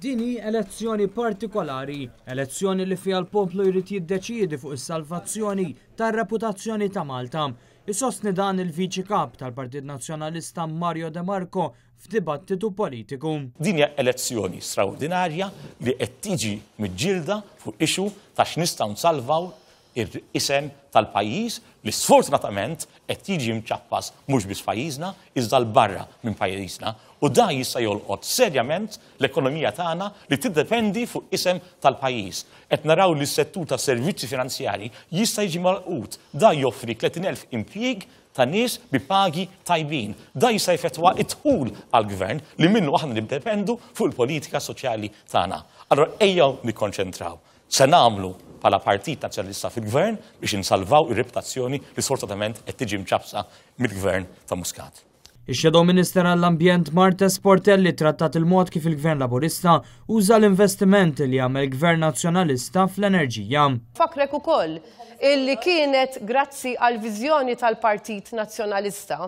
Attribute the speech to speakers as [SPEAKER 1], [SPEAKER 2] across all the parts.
[SPEAKER 1] Din hi elezzjoni partikolari, elezzjoni li fiha l-poplu jrid jiddeċiedi fuq is-salvazzjoni tar-reputazzjoni ta' Malta. Isostni dan il-Viċi Kap tal-Partit Nazzjonalista Mario De Marco f'dibattitu politiku.
[SPEAKER 2] Din hija elezzjoni straordinarja li qed tiġi miġġielda fuq issue ta' x'nistgħu nsalvaw isem tal-pajjiż li sfortunatament qed jiġi mċappas mhux biss pajjiżna iżda 'l barra minn pajjiżna u dan jista' jolqot serjament l-ekonomija tagħna li tiddependi fuq isem tal-pajjiż. Qed naraw li s-settur tas-servizzi finanzjarji jista' jiġi malqut. Dan joffri 30,000 impjieg ta' nies bi pagi tajbin. Dan jista' jeffettwa d-dħul għall-gvern li minnu aħna niddependu fuq il-politika soċjali tagħna. Allura ejjew nikkonċentraw. Se nagħmlu bħala Partit Nazzjonalista fil-Gvern biex insalvaw ir-reputazzjoni li sfortunatament qed tiġi mċappsa mill-Gvern ta' Muscat.
[SPEAKER 1] Ix-Shadow Minister għall-Ambjent Marthese Portelli trattat il-mod kif il-Gvern Laburista uża l-investiment li għamel Gvern Nazzjonalista fl-enerġija.
[SPEAKER 3] Fakrek ukoll illi kienet grazzi għal viżjoni tal-Partit Nazzjonalista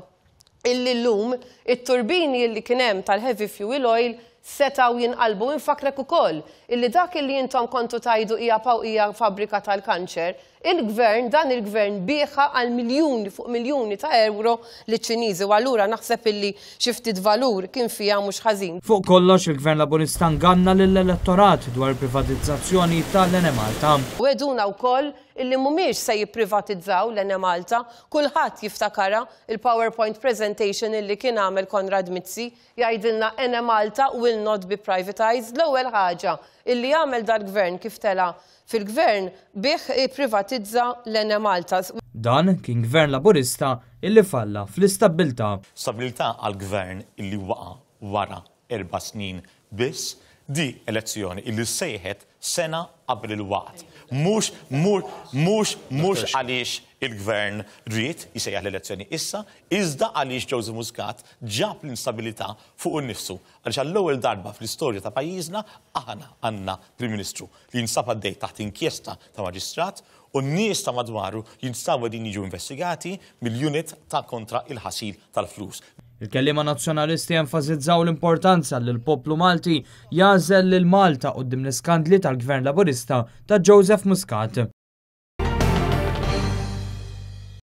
[SPEAKER 3] illi llum it-turbini illi kien hemm tal-heavy fuel oil setgħu jinqalbu. Infakrek ukoll illi dak illi intom kontu tgħidu hija hija fabbrika tal-kanċer, il-gvern, dan il-gvern biegħha għal miljuni fuq miljuni ta' euro liċ-Ċiniżi u allura naħseb illi xi ftit valur kien fiha mhux ħażin.
[SPEAKER 1] Fuq kollox il-Gvern Laburista nganna lill-elettorat dwar il-privatizzazzjoni tal-Enemalta.
[SPEAKER 3] Wegħduna wkoll illi mhumiex se jipprivatizzaw l-Enemalta, kulħadd jiftakarha il-PowerPoint presentation illi kien għamel Konrad Mizzi jgħidilna Enemalta will not be privatized. L-ewwel ħaġa illi għamel dal-gvern kif tela' fil-gvern bih ipprivatizza l-Enemalta.
[SPEAKER 1] Dan kien Gvern Laburista illi falla fl-istabbiltà.
[SPEAKER 2] Stabilità għal gvern illi waqa' wara 4 snin biss, di elezzjoni illi sejħet sena qabel il-waqt. Mhux mhux mhux għaliex il-gvern ried jsejjaħ l-elezzjoni issa, iżda għaliex Joseph Muscat ġab l-instabilità fuq innifsu. Għaliex għall-ewwel darba fl-istorja ta' pajjiżna aħna għandna Prim Ministru li jinsab għaddej taħt inkjesta ta' maġistrat u n-nies ta' madwaru jinstabu qegħdin jiġu investigati mill-unit ta' kontra il-ħasil tal-flus.
[SPEAKER 1] Il-kelliema Nazzjonalisti enfasizzaw l-importanza li l-poplu Malti jagħżel lil Malta quddiem l-iskandli tal-Gvern Laburista ta' Joseph Muscat.